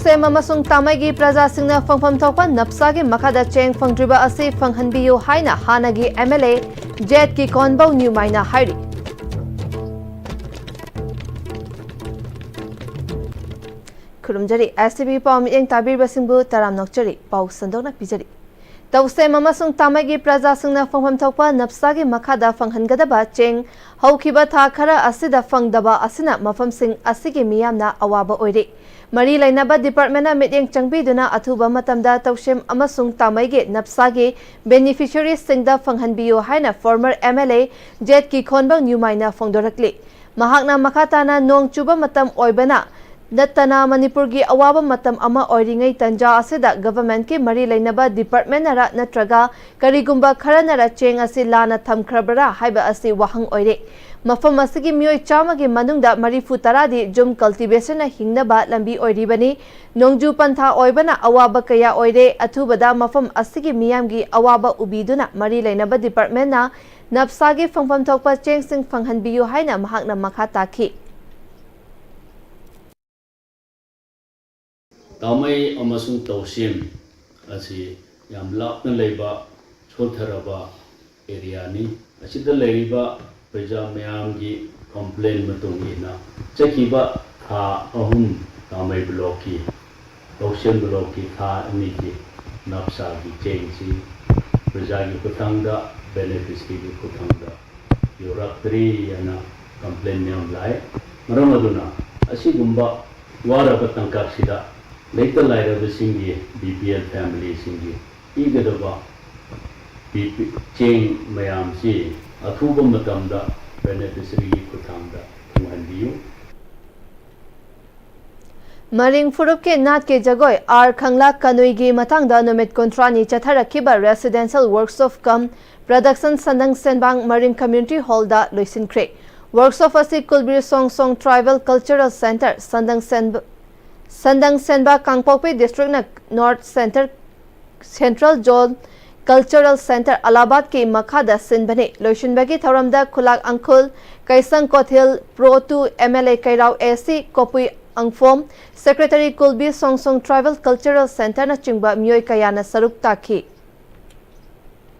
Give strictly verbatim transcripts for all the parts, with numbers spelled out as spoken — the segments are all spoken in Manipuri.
ꯁꯦꯝ ꯑꯃꯁꯨꯡ ꯇꯥꯃꯩꯒꯤ ꯄ꯭ꯔꯖꯥꯁꯤꯡꯅ ꯐꯪꯐꯝ ꯊꯣꯛꯄ ꯅꯞꯁꯥꯒꯤ ꯃꯈꯥꯗ ꯆꯦꯡ ꯐꯪꯗ꯭ꯔꯤꯕ ꯑꯁꯤ ꯐꯪꯍꯟꯕꯤꯌꯨ ꯍꯥꯏꯅ ꯍꯥꯟꯅꯒꯤ ꯑꯦꯝ ꯑꯦꯜ ꯑꯦ ꯖꯦꯠ ꯀꯤꯀꯣꯟꯕꯧ ꯅ꯭ꯌꯨꯃꯥꯏꯅ ꯍꯥꯏꯔꯤ꯫ ꯈꯨꯔꯨꯝꯖꯔꯤ꯫ ꯑꯦꯁ ꯇꯤ ꯚꯤ ꯄꯥꯎ ꯃꯤꯠꯌꯦꯡ ꯇꯥꯕꯤꯔꯤꯕꯁꯤꯡꯕꯨ ꯇꯔꯥꯝꯅ ꯑꯣꯛꯆꯔꯤ꯫ ꯄꯥꯎ ꯁꯟꯗꯣꯛꯅ ꯄꯤꯖꯔꯤ꯫ ꯇꯧꯁꯦꯝ ꯑꯃꯁꯨꯡ ꯇꯥꯃꯩꯒꯤ ꯄ꯭ꯔꯖꯥꯁꯤꯡꯅ ꯐꯪꯐꯝ ꯊꯣꯛꯄ ꯅꯞꯁꯥꯒꯤ ꯃꯈꯥꯗ ꯐꯪꯍꯟꯒꯗꯕ ꯆꯦꯡ ꯍꯧꯈꯤꯕ ꯊꯥ ꯈꯔ ꯑꯁꯤꯗ ꯐꯪꯗꯕ ꯑꯁꯤꯅ ꯃꯐꯝꯁꯤꯡ ꯑꯁꯤꯒꯤ ꯃꯤꯌꯥꯝꯅ ꯑꯋꯥꯕ ꯑꯣꯏꯔꯤ꯫ ꯃꯔꯤ ꯂꯩꯅꯕ ꯗꯤꯄꯥꯔꯠꯃꯦꯟꯅ ꯃꯤꯠꯌꯦꯡ ꯆꯪꯕꯤꯗꯨꯅ ꯑꯊꯨꯕ ꯃꯇꯝꯗ ꯇꯧꯁꯦꯝ ꯑꯃꯁꯨꯡ ꯇꯥꯃꯩꯒꯤ ꯅꯞꯁꯥꯒꯤ ꯕꯦꯅꯤꯐꯤꯁꯔꯤꯁꯤꯡꯗ ꯐꯪꯍꯟꯕꯤꯌꯨ ꯍꯥꯏꯅ ꯐꯣꯔꯃꯔ ꯑꯦꯝ ꯑꯦꯜ ꯑꯦ ꯖꯦꯠ ꯀꯤꯈꯣꯟꯕ ꯅ꯭ꯌꯨꯃꯥꯏꯅ ꯐꯣꯡꯗꯣꯔꯛꯂꯤ꯫ ꯃꯍꯥꯛꯅ ꯃꯈꯥ ꯇꯥꯅ ꯅꯣꯡ ꯆꯨꯕ ꯃꯇꯝ ꯑꯣꯏꯕꯅ ꯅꯠꯇꯅ ꯃꯅꯤꯄꯨꯔꯒꯤ ꯑꯋꯥꯕ ꯃꯇꯝ ꯑꯃ ꯑꯣꯏꯔꯤꯉꯩ ꯇꯟꯖꯥ ꯑꯁꯤꯗ ꯒꯚꯔꯟꯃꯦꯟꯠꯀꯤ ꯃꯔꯤ ꯂꯩꯅꯕ ꯗꯤꯄꯥꯔꯠꯃꯦꯟꯠꯅꯔ ꯅꯠꯇ꯭ꯔꯒ ꯀꯔꯤꯒꯨꯝꯕ ꯈꯔꯅꯔ ꯆꯦꯡ ꯑꯁꯤ ꯂꯥꯟꯅ ꯊꯝꯈ꯭ꯔꯕꯔꯥ ꯍꯥꯏꯕ ꯑꯁꯤ ꯋꯥꯍꯪ ꯑꯣꯏꯔꯦ꯫ ꯃꯐꯝ ꯑꯁꯤꯒꯤ ꯃꯤꯑꯣꯏ ꯆꯥꯝꯃꯒꯤ ꯃꯅꯨꯡꯗ ꯃꯔꯤꯐꯨ ꯇꯔꯥꯗꯤ ꯖꯨꯝ ꯀꯜꯇꯤꯚꯦꯁꯟꯅ ꯍꯤꯡꯅꯕ ꯂꯝꯕꯤ ꯑꯣꯏꯔꯤꯕꯅꯤ꯫ ꯅꯣꯡꯖꯨ ꯄꯟꯊꯥ ꯑꯣꯏꯕꯅ ꯑꯋꯥꯕ ꯀꯌꯥ ꯑꯣꯏꯔꯦ꯫ ꯑꯊꯨꯕꯗ ꯃꯐꯝ ꯑꯁꯤꯒꯤ ꯃꯤꯌꯥꯝꯒꯤ ꯑꯋꯥꯕ ꯎꯕꯤꯗꯨꯅ ꯃꯔꯤ ꯂꯩꯅꯕ ꯗꯤꯄꯥꯔꯠꯃꯦꯟꯠꯅ ꯅꯞꯁꯥꯒꯤ ꯐꯪꯐꯝ ꯊꯣꯛꯄ ꯆꯦꯡꯁꯤꯡ ꯐꯪꯍꯟꯕꯤꯌꯨ ꯍꯥꯏꯅ ꯃꯍꯥꯛꯅ ꯃꯈꯥ ꯇꯥꯈꯤ꯫ ꯇꯥꯃꯩ ꯑꯃꯁꯨꯡ ꯇꯧꯁꯦꯝ ꯑꯁꯤ ꯌꯥꯝ ꯂꯥꯞꯅ ꯂꯩꯕ, ꯁꯣꯠꯊꯔꯕ ꯑꯦꯔꯤꯌꯥꯅꯤ꯫ ꯑꯁꯤꯗ ꯂꯩꯔꯤꯕ ꯄ꯭ꯔꯖꯥ ꯃꯌꯥꯝꯒꯤ ꯀꯝꯄ꯭ꯂꯦꯟ ꯃꯇꯨꯡ ꯏꯟꯅ, ꯆꯠꯈꯤꯕ ꯊꯥ ꯑꯍꯨꯝ ꯇꯥꯃꯩ ꯕ꯭ꯂꯣꯛꯀꯤ, ꯇꯧꯁꯦꯝ ꯕ꯭ꯂꯣꯛꯀꯤ ꯊꯥ ꯑꯅꯤꯒꯤ ꯅꯞꯁꯥꯒꯤ ꯆꯦꯡꯁꯤ ꯄ꯭ꯔꯖꯥꯒꯤ ꯈꯨꯠꯊꯥꯡꯗ, ꯕꯦꯅꯤꯐꯤꯁꯔꯤꯒꯤ ꯈꯨꯠꯊꯥꯡꯗ ꯌꯧꯔꯛꯇ꯭ꯔꯤ ꯍꯥꯏꯅ ꯀꯝꯄ꯭ꯂꯦꯟ ꯃꯌꯥꯝ ꯂꯥꯛꯑꯦ꯫ ꯃꯔꯝ ꯑꯗꯨꯅ ꯑꯁꯤꯒꯨꯝꯕ ꯋꯥꯔꯕ ꯇꯥꯡꯀꯛꯁꯤꯗ ꯂꯩꯇ ꯂꯥꯏꯔꯕꯁꯤꯡꯒꯤ, ꯕꯤ ꯄꯤ ꯑꯦꯜ ꯐꯦꯃꯤꯂꯤꯁꯤꯡꯒꯤ ꯄꯤꯒꯗꯕ ꯄꯤ-, ꯄꯤ-, ꯆꯦꯡ ꯃꯌꯥꯝꯁꯤ ꯑꯊꯨꯕ ꯃꯇꯝꯗ ꯕꯦꯅꯤꯐꯤꯁꯔꯤꯒꯤ ꯈꯨꯠꯊꯥꯡꯗ ꯐꯪꯍꯟꯕꯤꯌꯨ꯫ ꯃꯔꯤꯡ ꯐꯨꯔꯨꯞꯀꯤ ꯅꯥꯠꯀꯤ ꯖꯒꯣꯏ ꯑꯥꯔ ꯈꯪꯂꯥ ꯀꯅꯨꯏꯒꯤ ꯃꯇꯥꯡꯗ ꯅꯨꯃꯤꯠ ꯀꯨꯟꯊ꯭ꯔꯥꯅꯤ ꯆꯠꯊꯔꯛꯈꯤꯕ residential workshop cum production ꯁꯟꯗꯪ ꯁꯦꯟꯕꯥꯡ ꯃꯔꯤꯡ community hall ꯗ ꯂꯣꯏꯁꯤꯟꯈ꯭ꯔꯦ꯫ Workshop ꯑꯁꯤ ꯀꯨꯜꯕꯤꯔ ꯁꯣꯡ ꯁꯣꯡ Tribal Cultural Centre, ꯁꯟꯗꯪ ꯁꯦꯟꯕ-, ꯁꯟꯗꯪ ꯁꯦꯟꯕꯥ ꯀꯥꯡꯄꯣꯛꯄꯤ district ꯅ North Centre Central Zone Cultural Centre ꯑꯂꯥꯕꯥꯗꯀꯤ ꯃꯈꯥꯗ ꯁꯤꯟꯕꯅꯤ꯫ ꯂꯣꯏꯁꯤꯟꯕꯒꯤ ꯊꯧꯔꯝꯗ ꯈꯨꯂꯥꯛ ꯑꯪꯈꯨꯜ, ꯀꯩꯁꯪ ꯀꯣꯊꯤꯜ, Pro two M L A ꯀꯩꯔꯥꯎ A C ꯀꯣꯄꯨꯏ ꯑꯪꯐꯣꯝ, secretary Kulbi Songsong tribal cultural ꯁꯦꯟꯇꯔꯅꯆꯤꯡꯕ ꯃꯤꯑꯣꯏ ꯀꯌꯥꯅ ꯁꯔꯨꯛ ꯇꯥꯈꯤ꯫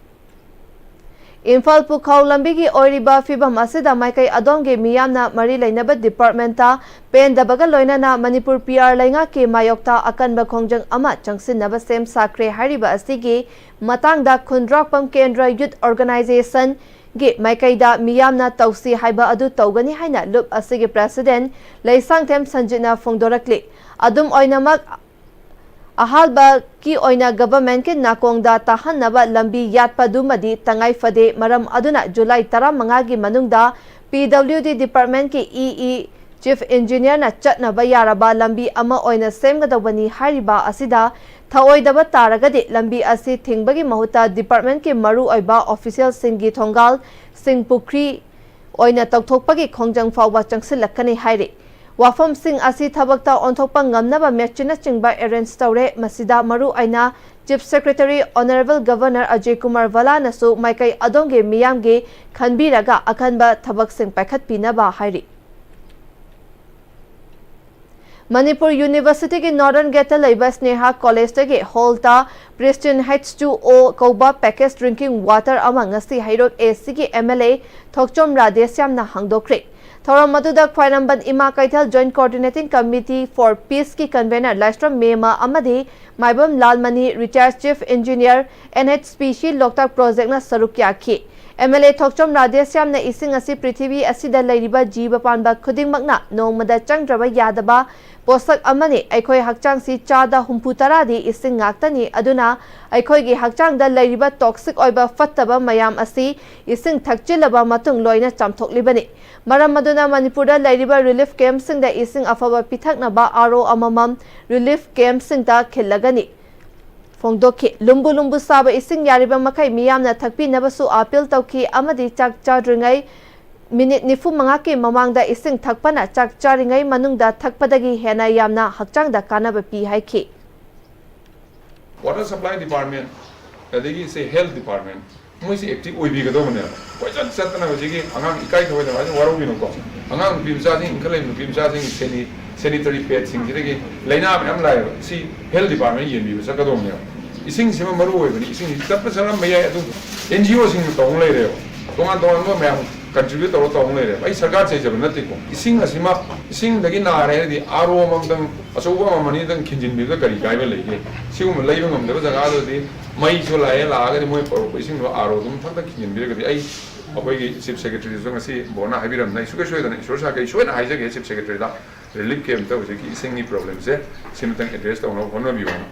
ꯏꯝꯐꯥꯜ ꯄꯨꯈꯥꯎ ꯂꯝꯕꯤꯒꯤ ꯑꯣꯏꯔꯤꯕ ꯐꯤꯕꯝ ꯑꯁꯤꯗ ꯃꯥꯏꯀꯩ ꯑꯗꯣꯝꯒꯤ ꯃꯤꯌꯥꯝꯅ ꯃꯔꯤ ꯂꯩꯅꯕ ꯗꯤꯄꯥꯔꯠꯃꯦꯟꯇ ꯄꯦꯟꯗꯕꯒ ꯂꯣꯏꯅꯅ ꯃꯅꯤꯄꯨꯔ ꯄꯤ ꯑꯥꯔ ꯂꯩꯉꯥꯛꯀꯤ ꯃꯥꯌꯣꯛꯇ ꯑꯀꯟꯕ ꯈꯣꯡꯖꯪ ꯑꯃ ꯆꯪꯁꯤꯟꯅꯕ ꯁꯦꯝ ꯁꯥꯈ꯭ꯔꯦ ꯍꯥꯏꯔꯤꯕ ꯑꯁꯤꯒꯤ ꯃꯇꯥꯡꯗ ꯈꯨꯟꯗ꯭ꯔꯥꯛꯄꯝ ꯀꯦꯟꯗ꯭ꯔ ꯌꯨꯠ ꯑꯣꯔꯒꯅꯥꯏꯖꯦꯁꯟꯒꯤ ꯃꯥꯏꯀꯩꯗ ꯃꯤꯌꯥꯝꯅ ꯇꯧꯁꯤ ꯍꯥꯏꯕ ꯑꯗꯨ ꯇꯧꯒꯅꯤ ꯍꯥꯏꯅ ꯂꯨꯞ ꯑꯁꯤꯒꯤ ꯄ꯭ꯔꯦꯁꯤꯗꯦꯟꯠ ꯂꯩꯁꯥꯡꯊꯦꯝ ꯁꯟꯖꯤꯠꯅ ꯐꯣꯡꯗꯣꯔꯛꯂꯤ꯫ ꯑꯗꯨꯝ ꯑꯣꯏꯅꯃꯛ, ꯑꯍꯥꯟꯕꯒꯤ ꯑꯣꯏꯅ ꯒꯚꯔꯟꯃꯦꯟꯠꯀꯤ ꯅꯥꯀꯣꯡꯗ ꯇꯥꯍꯟꯅꯕ ꯂꯝꯕꯤ ꯌꯥꯠꯄꯗꯨꯃꯗꯤ ꯇꯉꯥꯏ ꯐꯗꯦ꯫ ꯃꯔꯝ ꯑꯗꯨꯅ ꯖꯨꯂꯥꯏ ꯇꯔꯥꯃꯉꯥꯒꯤ ꯃꯅꯨꯡꯗ ꯄꯤ ꯗꯕ꯭ꯂꯤꯎ ꯗꯤ ꯗꯤꯄꯥꯔꯠꯃꯦꯟꯠꯀꯤ ꯏ ꯏ ꯆꯤꯐ ꯏꯟꯖꯤꯅꯤꯌꯔꯅ ꯆꯠꯅꯕ ꯌꯥꯔꯕ ꯂꯝꯕꯤ ꯑꯃ ꯑꯣꯏꯅ ꯁꯦꯝꯒꯗꯧꯕꯅꯤ ꯍꯥꯏꯔꯤꯕ ꯑꯁꯤꯗ ꯊꯧꯑꯣꯏꯗꯕ ꯇꯥꯔꯒꯗꯤ ꯂꯝꯕꯤ ꯑꯁꯤ ꯊꯤꯡꯕꯒꯤ ꯃꯍꯨꯠꯇ ꯗꯤꯄꯥꯔꯠꯃꯦꯟꯠꯀꯤ ꯃꯔꯨꯑꯣꯏꯕ ꯑꯣꯐꯤꯁꯤꯌꯦꯜꯁꯤꯡꯒꯤ ꯊꯣꯡꯒꯥꯜꯁꯤꯡ ꯄꯨꯈ꯭ꯔꯤ ꯑꯣꯏꯅ ꯇꯧꯊꯣꯛꯄꯒꯤ ꯈꯣꯡꯖꯪ ꯐꯥꯎꯕ ꯆꯪꯁꯤꯜꯂꯛꯀꯅꯤ ꯍꯥꯏꯔꯤ꯫ ꯋꯥꯐꯝꯁꯤꯡ ꯑꯁꯤ ꯊꯕꯛꯇ ꯑꯣꯟꯊꯣꯛꯄ ꯉꯝꯅꯕ ꯃꯦꯆꯤꯟꯅꯆꯤꯡꯕ ꯑꯦꯔꯦꯟꯖ ꯇꯧꯔꯦ꯫ ꯃꯁꯤꯗ ꯃꯔꯨ ꯑꯣꯏꯅ chief secretary honourable governor Ajay Kumar ꯚꯂꯥꯅꯁꯨ ꯃꯥꯏꯀꯩ ꯑꯗꯣꯝꯒꯤ ꯃꯤꯌꯥꯝꯒꯤ ꯈꯟꯕꯤꯔꯒ ꯑꯈꯟꯕ ꯊꯕꯛꯁꯤꯡ ꯄꯥꯏꯈꯠꯄꯤꯅꯕ ꯍꯥꯏꯔꯤ꯫ ꯃꯅꯤꯄꯨꯔ ꯌꯨꯅꯤꯚꯔꯁꯤꯇꯤꯒꯤ ꯅꯣꯔꯗꯔꯟ ꯒꯦꯠꯇ ꯂꯩꯕ ꯁ꯭ꯅꯦꯍꯥ ꯀꯣꯂꯦꯖꯇꯒꯤ ꯍꯣꯜꯇ ꯄ꯭ꯔꯤꯁꯇꯤꯟ ꯍꯩꯆ ꯇꯨ ꯑꯣ ꯀꯧꯕ ꯄꯦꯀꯦꯖ ꯗ꯭ꯔꯤꯡꯀꯤꯡ ꯋꯥꯇꯔ ꯑꯃ ꯉꯁꯤ ꯍꯩꯔꯣꯛ ꯑꯦ ꯁꯤꯒꯤ ꯑꯦꯝ ꯑꯦꯜ ꯑꯦ ꯊꯣꯛꯆꯣꯝ ꯔꯥꯙꯦꯁ꯭ꯌꯥꯝꯅ ꯍꯥꯡꯗꯣꯛꯈ꯭ꯔꯦ꯫ ꯊꯧꯔꯝ ꯑꯗꯨꯗ ꯈ꯭ꯋꯥꯏꯔꯝꯕꯟ ꯏꯃꯥ ꯀꯩꯊꯦꯜ ꯖꯣꯏꯟꯠ ꯀꯣꯑꯣꯔꯗꯤꯅꯦꯇꯤꯡ ꯀꯃꯤꯇꯤ ꯐꯣꯔ ꯄꯤꯁꯀꯤ ꯀꯟꯚꯦꯅꯔ ꯂꯥꯏꯁ꯭ꯔꯝ ꯃꯦꯃ ꯑꯃꯗꯤ Maibam Lalmani, retired chief engineer, N H P C, Loktak ꯄ꯭ꯔꯣꯖꯦꯛꯅ ꯁꯔꯨꯛ ꯌꯥꯈꯤ꯫ ꯑꯦꯝ ꯑꯦꯜ ꯑꯦ ꯊꯣꯛꯆꯣꯝ ꯔꯥꯙꯦꯁ꯭ꯌꯥꯝꯅ ꯏꯁꯤꯡ ꯑꯁꯤ ꯄ꯭ꯔꯤꯊꯤꯕꯤ ꯑꯁꯤꯗ ꯂꯩꯔꯤꯕ ꯖꯤꯕ ꯄꯥꯟꯕ ꯈꯨꯗꯤꯡꯃꯛꯅ ꯅꯣꯡꯃꯗ ꯆꯪꯗ꯭ꯔꯕ ꯌꯥꯗꯕ ꯄꯣꯠꯁꯛ ꯑꯃꯅꯤ꯫ ꯑꯩꯈꯣꯏ ꯍꯛꯆꯥꯡꯁꯤ ꯆꯥꯗ ꯍꯨꯝꯐꯨ ꯇꯔꯥꯗꯤ ꯏꯁꯤꯡ ꯉꯥꯛꯇꯅꯤ꯫ ꯑꯗꯨꯅ ꯑꯩꯈꯣꯏꯒꯤ ꯍꯛꯆꯥꯡꯗ ꯂꯩꯔꯤꯕ ꯇꯣꯛꯁꯤꯛ ꯑꯣꯏꯕ ꯐꯠꯇꯕ ꯃꯌꯥꯝ ꯑꯁꯤ ꯏꯁꯤꯡ ꯊꯛꯆꯤꯜꯂꯕ ꯃꯇꯨꯡ ꯂꯣꯏꯅ ꯆꯥꯝꯊꯣꯛꯂꯤꯕꯅꯤ꯫ ꯃꯔꯝ ꯑꯗꯨꯅ ꯃꯅꯤꯄꯨꯔꯗ ꯂꯩꯔꯤꯕ ꯔꯤꯂꯤꯐ ꯀꯦꯝꯞꯁꯤꯡꯗ ꯏꯁꯤꯡ ꯑꯐꯕ ꯄꯤꯊꯛꯅꯕ ꯑꯥꯔ ꯑꯣ ꯑꯃꯃꯝ ꯔꯤꯂꯤꯐ ꯀꯦꯝꯞꯁꯤꯡꯗ ꯈꯤꯜꯂꯒꯅꯤ꯫ ꯐꯣꯡꯗꯣꯛꯈꯤ꯫ ꯂꯨꯝꯕꯨ ꯂꯨꯝꯕꯨ ꯁꯥꯕ ꯏꯁꯤꯡ ꯌꯥꯔꯤꯕ ꯃꯈꯩ ꯃꯤꯌꯥꯝꯅ ꯊꯛꯄꯤꯅꯕꯁꯨ ꯑꯥꯄꯤꯜ ꯇꯧꯈꯤ ꯑꯃꯗꯤ ꯆꯥꯛ ꯆꯥꯗ꯭ꯔꯤꯉꯩ ꯃꯤꯅꯤꯠ ꯅꯤꯐꯨ ꯃꯉꯥꯒꯤ ꯃꯃꯥꯡꯗ ꯏꯁꯤꯡ ꯊꯛꯄꯅ ꯆꯥꯛ ꯆꯥꯔꯤꯉꯩ ꯃꯅꯨꯡꯗ ꯊꯛꯄꯗꯒꯤ ꯍꯦꯟꯅ ꯌꯥꯝꯅ ꯍꯛꯆꯥꯡꯗ ꯀꯥꯟꯅꯕ ꯄꯤ ꯍꯥꯏꯈꯤ꯫ Water Supply Department, ꯑꯗꯒꯤ ꯁꯦ Health Department, ꯃꯣꯏꯁꯦ ꯑꯦꯛꯇꯤꯚ ꯑꯣꯏꯕꯤꯒꯗꯧꯕꯅꯦꯕ꯫ ꯀꯣꯏꯆꯠ ꯆꯠꯇꯅ ꯍꯧꯖꯤꯛꯀꯤ ꯑꯉꯥꯡ ꯏꯀꯥꯏ ꯊꯧꯑꯣꯏꯗꯕ ꯍꯥꯏꯁꯦ ꯋꯥꯔꯧꯕꯤꯅꯨꯀꯣ꯫ ꯑꯉꯥꯡ ꯅꯨꯄꯤ ꯃꯆꯥꯁꯤꯡ, ꯏꯟꯈꯠꯂꯛꯏꯕ ꯅꯨꯄꯤ ꯃꯆꯥꯁꯤꯡ ꯁꯦꯅꯤ-, sanitary padꯁꯤꯡꯁꯤꯗꯒꯤ ꯂꯥꯏꯅꯥ ꯃꯌꯥꯝ ꯂꯥꯛꯑꯦꯕ꯫ ꯁꯤ health department ꯌꯦꯡꯕꯤꯕ ꯆꯠꯀꯗꯧꯕꯅꯦꯕ꯫ ꯏꯁꯤꯡꯁꯤꯃ ꯃꯔꯨ ꯑꯣꯏꯕꯅꯤ꯫ ꯏꯁꯤꯡꯁꯤ ꯆꯠꯄ ꯆꯠꯂꯝꯕ ꯌꯥꯏ, ꯑꯗꯨꯕꯨ NGOꯁꯤꯡꯅ ꯇꯧ ꯂꯩꯔꯦꯕ꯫ ꯇꯣꯉꯥꯟ ꯇꯣꯉꯥꯟꯕ ꯃꯌꯥꯝ contribute ꯇꯧꯔ ꯇꯧ ꯂꯩꯔꯦꯕ꯫ ꯑꯩ ꯁꯔꯀꯥꯔ ꯆꯩꯖꯕ ꯅꯠꯇꯦꯀꯣ꯫ ꯏꯁꯤꯡ ꯑꯁꯤꯃ, ꯏꯁꯤꯡꯗꯒꯤ ꯅꯥꯔꯦ ꯍꯥꯏꯔꯗꯤ RO ꯑꯃꯃꯝꯇꯪ, ꯑꯆꯧꯕ ꯑꯃꯃꯝ ꯑꯅꯤꯗꯪ ꯈꯤꯟꯖꯤꯟꯕꯤꯕꯗ ꯀꯔꯤ ꯀꯥꯏꯕ ꯂꯩꯒꯦ? ꯁꯤꯒꯨꯝꯕ ꯂꯩꯕ ꯉꯝꯗꯕ ꯖꯒꯥꯗꯨꯗꯤ ꯃꯩꯁꯨ ꯂꯥꯛꯑꯦ, ꯂꯥꯛꯑꯒꯗꯤ ꯃꯣꯏ ꯄꯨꯔꯛꯄ ꯏꯁꯤꯡꯗꯣ ROꯗꯨꯝ ꯊꯛ ꯊꯛ ꯈꯤꯟꯖꯤꯟꯕꯤꯔꯒꯗꯤ, ꯑꯩ ꯑꯩꯈꯣꯏꯒꯤ Chief Secretaryꯗꯁꯨ ꯉꯁꯤ ꯕꯣꯔꯅ ꯍꯥꯏꯕꯤꯔꯝꯅ, ꯑꯩ ꯁꯨꯡꯁꯣꯏ ꯁꯣꯏꯗꯅ ꯏꯁꯣꯔ ꯁꯥꯈꯩ ꯁꯣꯏꯗꯅ ꯍꯥꯏꯖꯒꯦ Chief Secretaryꯗ, relief campꯇ ꯍꯧꯖꯤꯛꯀꯤ ꯏꯁꯤꯡꯒꯤ problemꯁꯦ ꯁꯤꯃꯇꯪ address ꯇꯧꯅꯕ ꯍꯣꯠꯅꯕꯤꯌꯨ ꯍꯥꯏꯅ꯫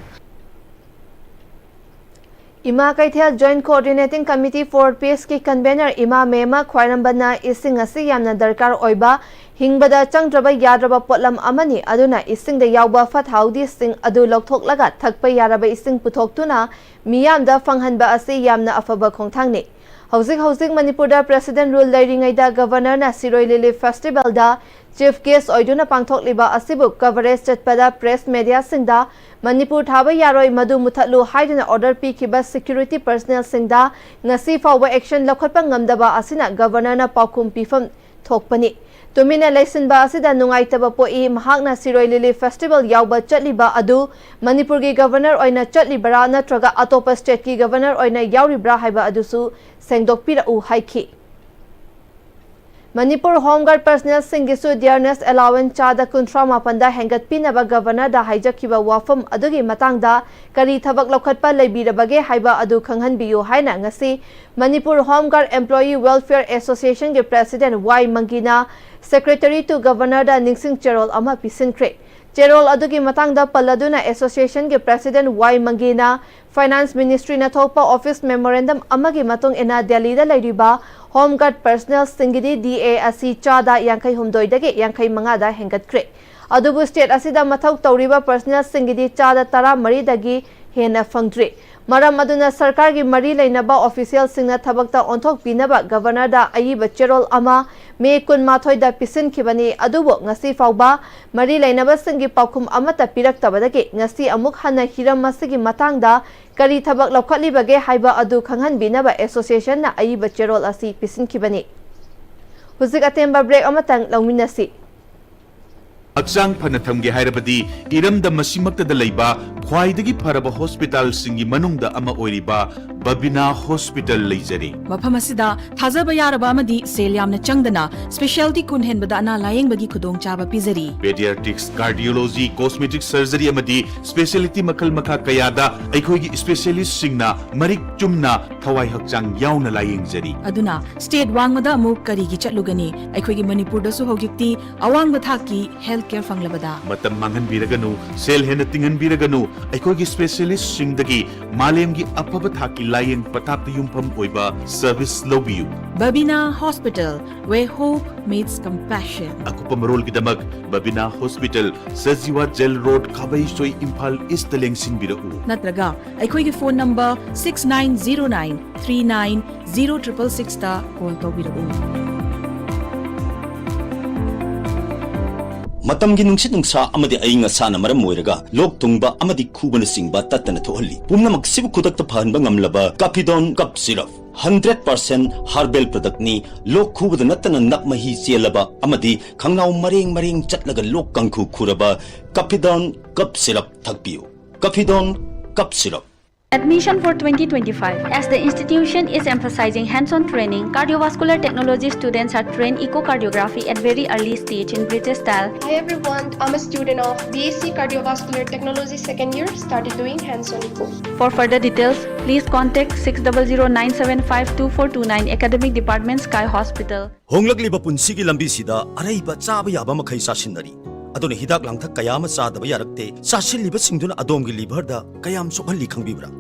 ꯏꯃꯥ ꯀꯩꯊꯦꯜ Joint Coordinating Committee for Peaceꯀꯤ convener ꯏꯃꯥ ꯃꯦꯃ ꯈ꯭ꯋꯥꯏꯔꯝꯕꯅ ꯏꯁꯤꯡ ꯑꯁꯤ ꯌꯥꯝꯅ ꯗꯔꯀꯥꯔ ꯑꯣꯏꯕ, ꯍꯤꯡꯕꯗ ꯆꯪꯗ꯭ꯔꯕ ꯌꯥꯗ꯭ꯔꯕ ꯄꯣꯠꯂꯝ ꯑꯃꯅꯤ, ꯑꯗꯨꯅ ꯏꯁꯤꯡꯗ ꯌꯥꯎꯕ ꯐꯠꯇ ꯍꯥꯎꯗꯤꯁꯤꯡ ꯑꯗꯨ ꯂꯧꯊꯣꯛꯂꯒ ꯊꯛꯄ ꯌꯥꯔꯕ ꯏꯁꯤꯡ ꯄꯨꯊꯣꯛꯇꯨꯅ ꯃꯤꯌꯥꯝꯗ ꯐꯪꯍꯟꯕ ꯑꯁꯤ ꯌꯥꯝꯅ ꯑꯐꯕ ꯈꯣꯡꯊꯥꯡꯅꯤ꯫ ꯍꯧꯖꯤꯛ ꯍꯧꯖꯤꯛ ꯃꯅꯤꯄꯨꯔꯗ President Rule ꯂꯩꯔꯤꯉꯩꯗ Governorꯅ ꯁꯤꯔꯣꯏ ꯂꯤꯂꯤ Festivalꯗ Chief Guest ꯑꯣꯏꯗꯨꯅ ꯄꯥꯡꯊꯣꯛꯂꯤꯕ ꯑꯁꯤꯕꯨ coverage ꯆꯠꯄꯗ press mediaꯁꯤꯡꯗ ꯃꯅꯤꯄꯨꯔ ꯊꯥꯕ ꯌꯥꯔꯣꯏ, ꯃꯗꯨ ꯃꯨꯊꯠꯂꯨ ꯍꯥꯏꯗꯨꯅ order ꯄꯤꯈꯤꯕ security personnelꯁꯤꯡꯗ ꯉꯁꯤ ꯐꯥꯎꯕ action ꯂꯧꯈꯠꯄ ꯉꯝꯗꯕ ꯑꯁꯤꯅ Governorꯅ ꯄꯥꯎꯈꯨꯝ ꯄꯤꯐꯝ ꯊꯣꯛꯄꯅꯤ꯫ ꯇꯨꯃꯤꯟꯅ ꯂꯩꯁꯤꯟꯕ ꯑꯁꯤꯗ ꯅꯨꯡꯉꯥꯏꯇꯕ ꯄꯣꯛꯏ꯫ ꯃꯍꯥꯛꯅ ꯁꯤꯔꯣꯏ ꯂꯤꯂꯤ Festival ꯌꯥꯎꯕ ꯆꯠꯂꯤꯕ ꯑꯗꯨ ꯃꯅꯤꯄꯨꯔꯒꯤ Governor ꯑꯣꯏꯅ ꯆꯠꯂꯤꯕꯔꯥ ꯅꯠꯇ꯭ꯔꯒ ꯑꯇꯣꯞꯄ stateꯀꯤ Governor ꯑꯣꯏꯅ ꯌꯥꯎꯔꯤꯕ꯭ꯔꯥ ꯍꯥꯏꯕ ꯑꯗꯨꯁꯨ ꯁꯦꯡꯗꯣꯛꯄꯤꯔꯛꯎ ꯍꯥꯏꯈꯤ꯫ Manipur Home Guard personnelꯁꯤꯡꯒꯤꯁꯨ dearness allowance ꯆꯥꯗ ꯀꯨꯟꯊ꯭ꯔꯥ ꯃꯥꯄꯟꯗ ꯍꯦꯟꯒꯠꯄꯤꯅꯕ Governorꯗ ꯍꯥꯏꯖꯈꯤꯕ ꯋꯥꯐꯝ ꯑꯗꯨꯒꯤ ꯃꯇꯥꯡꯗ ꯀꯔꯤ ꯊꯕꯛ ꯂꯧꯈꯠꯄ ꯂꯩꯕꯤꯔꯕꯒꯦ ꯍꯥꯏꯕ ꯑꯗꯨ ꯈꯪꯍꯟꯕꯤꯌꯨ ꯍꯥꯏꯅ ꯉꯁꯤ Manipur Home Guard Employee Welfare Associationꯒꯤ President Y ꯃꯪꯒꯤꯅ Secretary to Governorꯗ ꯅꯤꯡꯁꯤꯡ ꯆꯦꯔꯣꯜ ꯑꯃ ꯄꯤꯁꯤꯟꯈ꯭ꯔꯦ꯫ ꯆꯦꯔꯣꯜ ꯑꯗꯨꯒꯤ ꯃꯇꯥꯡꯗ ꯄꯜꯂꯗꯨꯅ Associationꯒꯤ President ꯋꯥꯏ ꯃꯪꯒꯤꯅ Finance Ministryꯅ ꯊꯣꯛꯄ office memorandum ꯑꯃꯒꯤ ꯃꯇꯨꯡ ꯏꯟꯅ ꯗꯦꯜꯂꯤꯗ ꯂꯩꯔꯤꯕ Home Guard personnelꯁꯤꯡꯒꯤꯗꯤ DA ꯑꯁꯤ ꯆꯥꯗ ꯌꯥꯡꯈꯩ ꯍꯨꯝꯗꯣꯏꯗꯒꯤ ꯌꯥꯡꯈꯩ ꯃꯉꯥꯗ ꯍꯦꯟꯒꯠꯈ꯭ꯔꯦ꯫ ꯑꯗꯨꯕꯨ state ꯑꯁꯤꯗ ꯃꯊꯧ ꯇꯧꯔꯤꯕ personnelꯁꯤꯡꯒꯤꯗꯤ ꯆꯥꯗ ꯇꯔꯥ ꯃꯔꯤꯗꯒꯤ ꯍꯦꯟꯅ ꯐꯪꯗ꯭ꯔꯤ꯫ ꯃꯔꯝ ꯑꯗꯨꯅ ꯁꯔꯀꯥꯔꯒꯤ ꯃꯔꯤ ꯂꯩꯅꯕ officialꯁꯤꯡꯅ ꯊꯕꯛꯇ ꯑꯣꯟꯊꯣꯛꯄꯤꯅꯕ Governorꯗ ꯑꯏꯕ ꯆꯦꯔꯣꯜ ꯑꯃ May ꯀꯨꯟꯃꯥꯊꯣꯏꯗ ꯄꯤꯁꯤꯟꯈꯤꯕꯅꯤ꯫ ꯑꯗꯨꯕꯨ ꯉꯁꯤ ꯐꯥꯎꯕ ꯃꯔꯤ ꯂꯩꯅꯕꯁꯤꯡꯒꯤ ꯄꯥꯎꯈꯨꯝ ꯑꯃꯠꯇ ꯄꯤꯔꯛꯇꯕꯗꯒꯤ ꯉꯁꯤ ꯑꯃꯨꯛ ꯍꯟꯅ ꯍꯤꯔꯝ ꯑꯁꯤꯒꯤ ꯃꯇꯥꯡꯗ ꯀꯔꯤ ꯊꯕꯛ ꯂꯧꯈꯠꯂꯤꯕꯒꯦ ꯍꯥꯏꯕ ꯑꯗꯨ ꯈꯪꯍꯟꯕꯤꯅꯕ Associationꯅ ꯑꯏꯕ ꯆꯦꯔꯣꯜ ꯑꯁꯤ ꯄꯤꯁꯤꯟꯈꯤꯕꯅꯤ꯫ ꯍꯧꯖꯤꯛ ꯑꯇꯦꯟꯕ break ꯑꯃꯇꯪ ꯂꯧꯃꯤꯟꯅꯁꯤ꯫ ꯍꯛꯆꯥꯡ ꯐꯅ ꯊꯝꯒꯦ ꯍꯥꯏꯔꯕꯗꯤ ꯏꯔꯝꯗꯝ ꯑꯁꯤꯃꯛꯇꯗ ꯂꯩꯕ ꯈ꯭ꯋꯥꯏꯗꯒꯤ ꯐꯔꯕ ꯍꯣꯁꯄꯤꯇꯥꯜꯁꯤꯡꯒꯤ ꯃꯅꯨꯡꯗ ꯑꯃ ꯑꯣꯏꯔꯤꯕ ꯕꯕꯤꯅꯥ ꯍꯣꯁꯄꯤꯇꯥꯜ ꯂꯩꯖꯔꯤ꯫ ꯃꯐꯝ ꯑꯁꯤꯗ ꯊꯥꯖꯕ ꯌꯥꯔꯕ ꯑꯃꯗꯤ ꯁꯦꯜ ꯌꯥꯝꯅ ꯆꯪꯗꯅ specialty ꯀꯨꯟ ꯍꯦꯟꯕꯗ ꯑꯅꯥ ꯂꯥꯌꯦꯡꯕꯒꯤ ꯈꯨꯗꯣꯡꯆꯥꯕ ꯄꯤꯖꯔꯤ꯫ Pediatrics, cardiology, cosmetic surgery ꯑꯃꯗꯤ specialty ꯃꯈꯜ ꯃꯈꯥ ꯀꯌꯥꯗ ꯑꯩꯈꯣꯏꯒꯤ specialistꯁꯤꯡꯅ ꯃꯔꯤꯛ ꯆꯨꯝꯅ ꯊꯋꯥꯏ ꯍꯛꯆꯥꯡ ꯌꯥꯎꯅ ꯂꯥꯌꯦꯡꯖꯔꯤ꯫ ꯑꯗꯨꯅ state ꯋꯥꯡꯃꯗ ꯑꯃꯨꯛ ꯀꯔꯤꯒꯤ ꯆꯠꯂꯨꯒꯅꯤ? ꯑꯩꯈꯣꯏꯒꯤ ꯃꯅꯤꯄꯨꯔꯗꯁꯨ ꯍꯧꯖꯤꯛꯇꯤ ꯑꯋꯥꯡꯕ ꯊꯥꯛꯀꯤ health care ꯐꯪꯂꯕꯗ꯫ ꯃꯇꯝ ꯃꯥꯡꯍꯟꯕꯤꯔꯒꯅꯨ, ꯁꯦꯜ ꯍꯦꯟꯅ ꯇꯤꯡꯍꯟꯕꯤꯔꯒꯅꯨ, ꯑꯩꯈꯣꯏꯒꯤ specialistꯁꯤꯡꯗꯒꯤ ꯃꯥꯂꯦꯝꯒꯤ ꯑꯐꯕ ꯊꯥꯛꯀꯤ ꯂꯥꯌꯦꯡ ꯄꯊꯥꯞꯇ ꯌꯨꯝꯐꯝ ꯑꯣꯏꯕ service ꯂꯧꯕꯤꯌꯨ꯫ Babina Hospital, where hope meets compassion. ꯑꯀꯨꯞꯄ ꯃꯔꯣꯜꯒꯤꯗꯃꯛ Babina hospital, Sajiwa jail road, Khabeisoi, Imphal east ꯂꯦꯡꯁꯤꯟꯕꯤꯔꯛꯎ꯫ ꯅꯠꯇ꯭ꯔꯒ ꯑꯩꯈꯣꯏꯒꯤ phone number six nine zero nine three nine zero triple sixꯇ call ꯇꯧꯕꯤꯔꯛꯎ꯫ ꯃꯇꯝꯒꯤ ꯅꯨꯡꯁꯤꯠ ꯅꯨꯡꯁꯥ ꯑꯃꯗꯤ ꯑꯏꯪ ꯑꯁꯥꯅ ꯃꯔꯝ ꯑꯣꯏꯔꯒ ꯂꯣꯛ ꯊꯨꯡꯕ ꯑꯃꯗꯤ ꯈꯨꯕꯅꯆꯤꯡꯕ ꯇꯠꯇꯅ ꯊꯣꯛꯍꯜꯂꯤ꯫ ꯄꯨꯝꯅꯃꯛꯁꯤꯕꯨ ꯈꯨꯗꯛꯇ ꯐꯍꯟꯕ ꯉꯝꯂꯕ Kafidon Cough Syrup, hundred percent herbal productꯅꯤ꯫ ꯂꯣꯛ ꯈꯨꯕꯗ ꯅꯠꯇꯅ ꯅꯞ ꯃꯍꯤ ꯆꯦꯜꯂꯕ ꯑꯃꯗꯤ ꯈꯪꯅꯥꯎ ꯃꯔꯦꯡ ꯃꯔꯦꯡ ꯆꯠꯂꯒ ꯂꯣꯛ ꯀꯥꯡꯈꯨ ꯈꯨꯔꯕ Kafidon Cough Syrup ꯊꯛꯄꯤꯌꯨ꯫ Kafidon Cough Syrup꯫ Admission for twenty twenty-five. As the institution is emphasizing hands-on training, cardiovascular technology students are trained echocardiography at very early stage in British style. Hi everyone, I'm a student of B S C Cardiovascular Technology second year, started doing hands-on echo. For further details, please contact six double zero nine seven five two four two nine, Academic Department, Sky Hospital. ꯍꯣꯡꯂꯛꯂꯤꯕ ꯄꯨꯟꯁꯤꯒꯤ ꯂꯝꯕꯤꯁꯤꯗ ꯑꯔꯩꯕ ꯆꯥꯕ ꯌꯥꯕ ꯃꯈꯩ ꯆꯥꯁꯤꯟꯅꯔꯤ꯫ ꯑꯗꯨꯅ ꯍꯤꯗꯥꯛ ꯂꯥꯡꯊꯛ ꯀꯌꯥ ꯑꯃ ꯆꯥꯗꯕ ꯌꯥꯔꯛꯇꯦ꯫ ꯆꯥꯁꯤꯜꯂꯤꯕꯁꯤꯡꯗꯨꯅ ꯑꯗꯣꯝꯒꯤ liverꯗ ꯀꯌꯥꯝ ꯁꯣꯛꯍꯜꯂꯤ ꯈꯪꯕꯤꯕ꯭ꯔꯥ?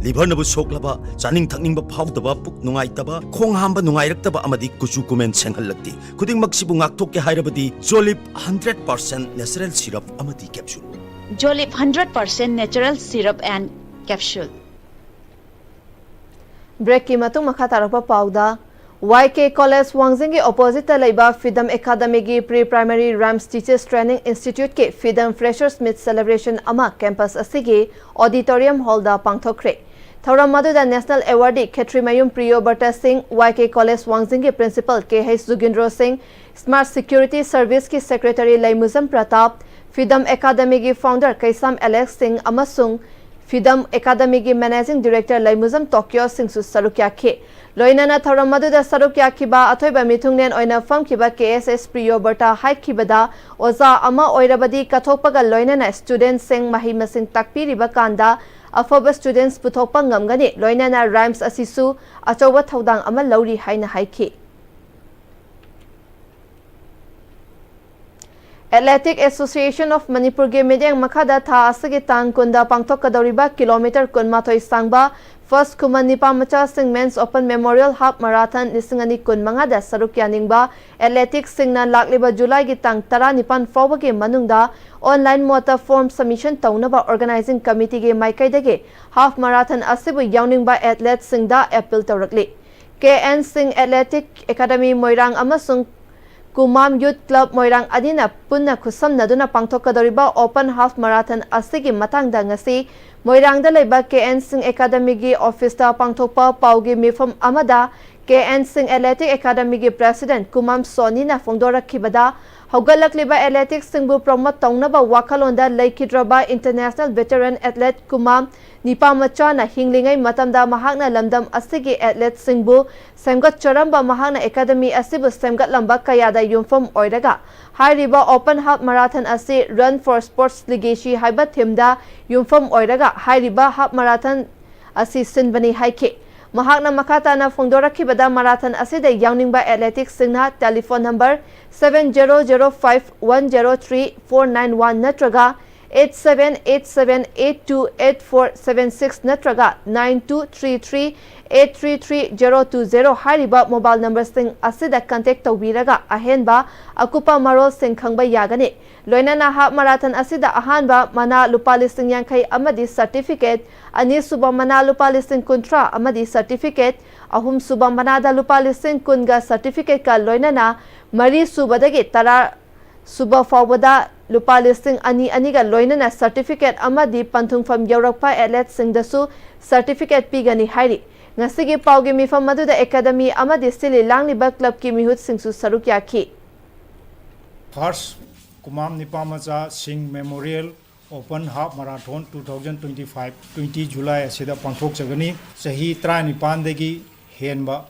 Liverꯅꯕꯨ ꯁꯣꯛꯂꯕ, ꯆꯥꯅꯤꯡ ꯊꯛꯅꯤꯡꯕ ꯐꯥꯎꯗꯕ, ꯄꯨꯛ ꯅꯨꯡꯉꯥꯏꯇꯕ, ꯈꯣꯡ ꯍꯥꯝꯕ ꯅꯨꯡꯉꯥꯏꯔꯛꯇꯕ ꯑꯃꯗꯤ ꯀꯨꯆꯨ ꯀꯨꯃꯦꯟ ꯁꯦꯡꯍꯜꯂꯛꯇꯦ꯫ ꯈꯨꯗꯤꯡꯃꯛꯁꯤꯕꯨ ꯉꯥꯛꯊꯣꯛꯀꯦ ꯍꯥꯏꯔꯕꯗꯤ Jolib hundred percent natural syrup ꯑꯃꯗꯤ capsule꯫ Jolib hundred percent natural syrup and capsule. Breakꯀꯤ ꯃꯇꯨꯡ ꯃꯈꯥ ꯇꯥꯔꯛꯄ ꯄꯥꯎꯗ, Y K College ꯋꯥꯡꯖꯤꯡꯒꯤ oppositeꯇ ꯂꯩꯕ Fidam Academyꯒꯤ Pre Primary Rhymes Teachers Training Instituteꯀꯤ Fidam Freshers Meet Celebration ꯑꯃ campus ꯑꯁꯤꯒꯤ auditorium hallꯗ ꯄꯥꯡꯊꯣꯛꯈ꯭ꯔꯦ꯫ ꯊꯧꯔꯝ ꯑꯗꯨꯗ National Awardee ꯈꯦꯇ꯭ꯔꯤꯃꯌꯨꯝ ꯄ꯭ꯔꯤꯌꯣꯕ꯭ꯔꯇ ꯁꯤꯡ, ꯋꯥꯏ ꯀꯦ ꯀꯣꯂꯦꯖ ꯋꯥꯡꯖꯤꯡꯒꯤ ꯄ꯭ꯔꯤꯟꯁꯤꯄꯥꯜ ꯀꯦ ꯍꯩꯆ ꯖꯨꯒꯤꯟꯗ꯭ꯔꯣ ꯁꯤꯡ, Smart Security Service ꯀꯤ ꯁꯦꯀ꯭ꯔꯦꯇꯔꯤ ꯂꯩꯃꯨꯖꯝ ꯄ꯭ꯔꯇꯥꯞ, ꯐꯤꯗꯝ ꯑꯦꯀꯥꯗꯃꯤꯒꯤ ꯐꯥꯎꯟꯗꯔ ꯀꯩꯁꯥꯝ ꯑꯦꯂꯦꯛꯁ ꯁꯤꯡ ꯑꯃꯁꯨꯡ ꯐꯤꯗꯝ ꯑꯦꯀꯥꯗꯃꯤꯒꯤ ꯃꯦꯅꯦꯖꯤꯡ ꯗꯤꯔꯦꯛꯇꯔ ꯂꯩꯃꯨꯖꯝ ꯇꯣꯀꯤꯌꯣ ꯁꯤꯡꯁꯨ ꯁꯔꯨꯛ ꯌꯥꯈꯤ꯫ ꯂꯣꯏꯅꯅ ꯊꯧꯔꯝ ꯑꯗꯨꯗ ꯁꯔꯨꯛ ꯌꯥꯈꯤꯕ ꯑꯊꯣꯏꯕ ꯃꯤꯊꯨꯡꯂꯦꯟ ꯑꯣꯏꯅ ꯐꯝꯈꯤꯕ ꯀꯦ ꯑꯦꯁ ꯑꯦꯁ ꯄ꯭ꯔꯤꯌꯣꯕ꯭ꯔꯇ ꯍꯥꯏꯈꯤꯕꯗ, ꯑꯣꯖꯥ ꯑꯃ ꯑꯣꯏꯔꯕꯗꯤ ꯀꯠꯊꯣꯛꯄꯒ ꯂꯣꯏꯅꯅ ꯁ꯭ꯇꯨꯗꯦꯟꯠꯁꯤꯡ ꯃꯍꯩ ꯃꯁꯤꯡ ꯇꯥꯛꯄꯤꯔꯤꯕ ꯀꯥꯟꯗ ꯑꯐꯕ ꯁ꯭ꯇꯨꯗꯦꯟꯠꯁ ꯄꯨꯊꯣꯛꯄ ꯉꯝꯒꯅꯤ, ꯂꯣꯏꯅꯅ ꯔꯥꯏꯝꯁ ꯑꯁꯤꯁꯨ ꯑꯆꯧꯕ ꯊꯧꯗꯥꯡ ꯑꯃ ꯂꯧꯔꯤ ꯍꯥꯏꯅ ꯍꯥꯏꯈꯤ꯫ Athletic Association of ꯃꯅꯤꯄꯨꯔꯒꯤ ꯃꯤꯠꯌꯦꯡ ꯃꯈꯥꯗ ꯊꯥ ꯑꯁꯤꯒꯤ ꯇꯥꯡ ꯀꯨꯟꯗ ꯄꯥꯡꯊꯣꯛꯀꯗꯧꯔꯤꯕ ꯀꯤꯂꯣꯃꯤꯇꯔ ꯀꯨꯟꯃꯥꯊꯣꯏ ꯁꯥꯡꯕ ꯐꯥꯔꯁ ꯈꯨꯃꯟ ꯅꯤꯄꯥ ꯃꯆꯥꯁꯤꯡ Men's Open Memorial Half Marathon ꯂꯤꯁꯤꯡ ꯑꯅꯤ ꯀꯨꯟꯃꯉꯥꯗ ꯁꯔꯨꯛ ꯌꯥꯅꯤꯡꯕ ꯑꯦꯊꯂꯦꯇꯤꯛꯁꯁꯤꯡꯅ ꯂꯥꯛꯂꯤꯕ ꯖꯨꯂꯥꯏꯒꯤ ꯇꯥꯡ ꯇꯔꯥꯅꯤꯄꯥꯟ ꯐꯥꯎꯕꯒꯤ ꯃꯅꯨꯡꯗ online mode ꯇ form submission ꯇꯧꯅꯕ organizing committee ꯒꯤ ꯃꯥꯏꯀꯩꯗꯒꯤ half marathon ꯑꯁꯤꯕꯨ ꯌꯥꯎꯅꯤꯡꯕ ꯑꯦꯊꯂꯦꯠꯁꯤꯡꯗ appeal ꯇꯧꯔꯛꯂꯤ꯫ ꯀꯦ ꯑꯦꯟ ꯁꯤꯡ Athletic Academy ꯃꯣꯏꯔꯥꯡ ꯑꯃꯁꯨꯡ ꯀꯨꯃꯥꯝ Youth Club ꯃꯣꯏꯔꯥꯡ ꯑꯅꯤꯅ ꯄꯨꯟꯅ ꯈꯨꯠꯁꯝꯅꯗꯨꯅ ꯄꯥꯡꯊꯣꯛꯀꯗꯧꯔꯤꯕ Open Half Marathon ꯑꯁꯤꯒꯤ ꯃꯇꯥꯡꯗ ꯉꯁꯤ ꯃꯣꯏꯔꯥꯡꯗ ꯂꯩꯕ ꯀꯦ ꯑꯦꯟ ꯁꯤꯡ Academy ꯒꯤ office ꯇ ꯄꯥꯡꯊꯣꯛꯄ ꯄꯥꯎꯒꯤ ꯃꯤꯐꯝ ꯑꯃꯗ ꯀꯦ ꯑꯦꯟ ꯁꯤꯡ Athletic Academy ꯒꯤ president ꯀꯨꯃꯥꯝ ꯁꯣꯅꯤꯅ ꯐꯣꯡꯗꯣꯔꯛꯈꯤꯕꯗ, ꯍꯧꯒꯠꯂꯛꯂꯤꯕ ꯑꯦꯊꯂꯦꯠꯁꯤꯡꯕꯨ promote ꯇꯧꯅꯕ ꯋꯥꯈꯜꯂꯣꯟꯗ ꯂꯩꯈꯤꯗ꯭ꯔꯕ international veteran athlete ꯀꯨꯃꯥꯝ ꯅꯤꯄꯥ ꯃꯆꯥꯅ ꯍꯤꯡꯂꯤꯉꯩ ꯃꯇꯝꯗ ꯃꯍꯥꯛꯅ ꯂꯝꯗꯝ ꯑꯁꯤꯒꯤ ꯑꯦꯊꯂꯦꯠꯁꯤꯡꯕꯨ ꯁꯦꯝꯒꯠꯆꯔꯝꯕ ꯃꯍꯥꯛꯅ academy ꯑꯁꯤꯕꯨ ꯁꯦꯝꯒꯠꯂꯝꯕ ꯀꯌꯥꯗ ꯌꯨꯝꯐꯝ ꯑꯣꯏꯔꯒ ꯍꯥꯏꯔꯤꯕ Open Half Marathon ꯑꯁꯤ Run for Sports Legacy ꯍꯥꯏꯕ theme ꯗ ꯌꯨꯝꯐꯝ ꯑꯣꯏꯔꯒ ꯍꯥꯏꯔꯤꯕ half marathon ꯑꯁꯤ ꯁꯤꯟꯕꯅꯤ ꯍꯥꯏꯈꯤ꯫ ꯃꯍꯥꯛꯅ ꯃꯈꯥ ꯇꯥꯅ ꯐꯣꯡꯗꯣꯔꯛꯈꯤꯕꯗ, marathon ꯑꯁꯤꯗ ꯌꯥꯎꯅꯤꯡꯕ ꯑꯦꯊꯂꯦꯠꯁꯤꯡꯅ telephone number seven zero zero five one zero three four nine one ꯅꯠꯇ꯭ꯔꯒ eight seven eight seven eight two eight four seven six ꯅꯠꯇ꯭ꯔꯒ nine two three three eight three three zero two zero ꯍꯥꯏꯔꯤꯕ mobile number ꯁꯤꯡ ꯑꯁꯤꯗ contact ꯇꯧꯕꯤꯔꯒ ꯑꯍꯦꯟꯕ ꯑꯀꯨꯞꯄ ꯃꯔꯣꯜꯁꯤꯡ ꯈꯪꯕ ꯌꯥꯒꯅꯤ꯫ ꯂꯣꯏꯅꯅ half marathon ꯑꯁꯤꯗ ꯑꯍꯥꯟꯕ ꯃꯅꯥ ꯂꯨꯄꯥ ꯂꯤꯁꯤꯡ ꯌꯥꯡꯈꯩ ꯑꯃꯗꯤ certificate, ꯑꯅꯤꯁꯨꯕ ꯃꯅꯥ ꯂꯨꯄꯥ ꯂꯤꯁꯤꯡ ꯀꯨꯟꯊ꯭ꯔꯥ ꯑꯃꯗꯤ certificate, ꯑꯍꯨꯝꯁꯨꯕ ꯃꯅꯥꯗ ꯂꯨꯄꯥ ꯂꯤꯁꯤꯡ ꯀꯨꯟꯒ certificate ꯀ ꯂꯣꯏꯅꯅ ꯃꯔꯤꯁꯨꯕꯗꯒꯤ ꯇꯔꯥ ꯁꯨꯕ ꯐꯥꯎꯕꯗ ꯂꯨꯄꯥ ꯂꯤꯁꯤꯡ ꯑꯅꯤ ꯑꯅꯤꯒ ꯂꯣꯏꯅꯅ certificate ꯑꯃꯗꯤ ꯄꯟꯊꯨꯡꯐꯝ ꯌꯧꯔꯛꯄ athleteꯁꯤꯡꯗꯁꯨ certificate ꯄꯤꯒꯅꯤ ꯍꯥꯏꯔꯤ꯫ ꯉꯁꯤꯒꯤ ꯄꯥꯎꯒꯤ ꯃꯤꯐꯝ ꯑꯗꯨꯗ academy ꯑꯃꯗꯤ ꯁꯤꯜꯂꯤ ꯂꯥꯡꯂꯤꯕ clubꯀꯤ ꯃꯤꯍꯨꯠꯁꯤꯡꯁꯨ ꯁꯔꯨꯛ ꯌꯥꯈꯤ꯫ First ꯀꯨꯃꯥꯝ ꯅꯤꯄꯥꯃꯆꯥ ꯁꯤꯡ Memorial Open Half Marathon two thousand twenty five, twenty July ꯑꯁꯤꯗ ꯄꯥꯡꯊꯣꯛꯆꯒꯅꯤ꯫ ꯆꯍꯤ ꯇꯔꯥꯅꯤꯄꯥꯟꯗꯒꯤ ꯍꯦꯟꯕ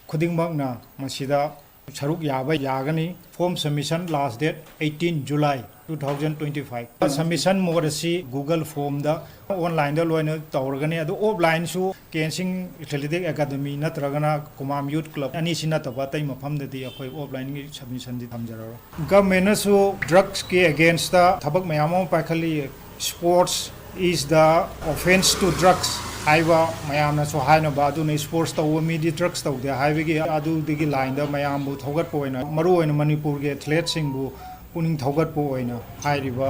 ꯈꯨꯗꯤꯡꯃꯛꯅ ꯃꯁꯤꯗ ꯁꯔꯨꯛ ꯌꯥꯕ ꯌꯥꯒꯅꯤ꯫ Form submission last date eighteen July two thousand twenty five꯫ Submission mode ꯑꯁꯤ Google formꯗ, onlineꯗ ꯂꯣꯏꯅ ꯇꯧꯔꯒꯅꯤ꯫ ꯑꯗꯨ offlineꯁꯨ ꯀꯦꯟꯁꯤꯡ Athletic Academy ꯅꯠꯇ꯭ꯔꯒꯅ ꯀꯨꯃꯥꯝ Youth Club ꯑꯅꯤꯁꯤ ꯅꯠꯇꯕ ꯑꯇꯩ ꯃꯐꯝꯗꯗꯤ ꯑꯩꯈꯣꯏ offlineꯒꯤ submissionꯗꯤ ꯊꯝꯖꯔꯔꯣꯏ꯫ Governmentꯅꯁꯨ drugsꯀꯤ againstꯇ ꯊꯕꯛ ꯃꯌꯥꯝ ꯑꯃ ꯄꯥꯏꯈꯠꯂꯤ꯫ Sports is the offense to drugs ꯍꯥꯏꯕ ꯃꯌꯥꯝꯅꯁꯨ ꯍꯥꯏꯅꯕ ꯑꯗꯨꯅ, sports ꯇꯧꯕ ꯃꯤꯗꯤ drugs ꯇꯧꯗꯦ ꯍꯥꯏꯕꯒꯤ ꯑꯗꯨꯗꯒꯤ lineꯗ ꯃꯌꯥꯝꯕꯨ ꯊꯧꯒꯠꯄ ꯑꯣꯏꯅ, ꯃꯔꯨꯑꯣꯏꯅ ꯃꯅꯤꯄꯨꯔꯒꯤ athleteꯁꯤꯡꯕꯨ ꯄꯨꯛꯅꯤꯡ ꯊꯧꯒꯠꯄ ꯑꯣꯏꯅ ꯍꯥꯏꯔꯤꯕ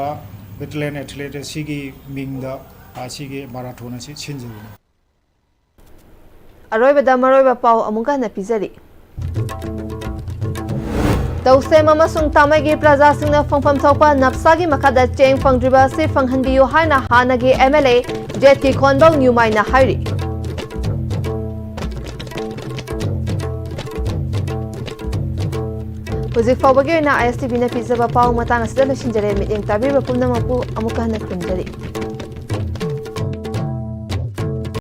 Battalion Athlete ꯑꯁꯤꯒꯤ ꯃꯤꯡꯗ ꯑꯁꯤꯒꯤ marathon ꯑꯁꯤ ꯁꯤꯟꯖꯕꯅꯤ꯫ ꯑꯔꯣꯏꯕꯗ ꯃꯔꯨꯑꯣꯏꯕ ꯄꯥꯎ ꯑꯃꯨꯛꯀ ꯍꯟꯅ ꯄꯤꯖꯔꯤ꯫ ꯇꯧꯁꯦꯝ ꯑꯃꯁꯨꯡ ꯇꯥꯃꯩꯒꯤ ꯄ꯭ꯔꯖꯥꯁꯤꯡꯅ ꯐꯪꯐꯝ ꯊꯣꯛꯄ ꯅꯞꯁꯥꯒꯤ ꯃꯈꯥꯗ ꯆꯦꯡ ꯐꯪꯗ꯭ꯔꯤꯕ ꯑꯁꯤ ꯐꯪꯍꯟꯕꯤꯌꯨ ꯍꯥꯏꯅ ꯍꯥꯟꯅꯒꯤ MLA ꯖꯦꯠꯀꯤ ꯈꯣꯟꯕꯧ ꯅ꯭ꯌꯨꯃꯥꯏꯅ ꯍꯥꯏꯔꯤ꯫ ꯍꯧꯖꯤꯛ ꯐꯥꯎꯕꯒꯤ ꯑꯣꯏꯅ ISTVꯅ ꯄꯤꯖꯕ ꯄꯥꯎ ꯃꯇꯥꯡ ꯑꯁꯤꯗ ꯂꯣꯏꯁꯤꯟꯖꯔꯦ꯫ ꯃꯤꯠꯌꯦꯡ ꯇꯥꯕꯤꯔꯤꯕ ꯄꯨꯝꯅꯃꯛꯄꯨ ꯑꯃꯨꯛꯀ ꯍꯟꯅ ꯈꯨꯔꯨꯝꯖꯔꯤ꯫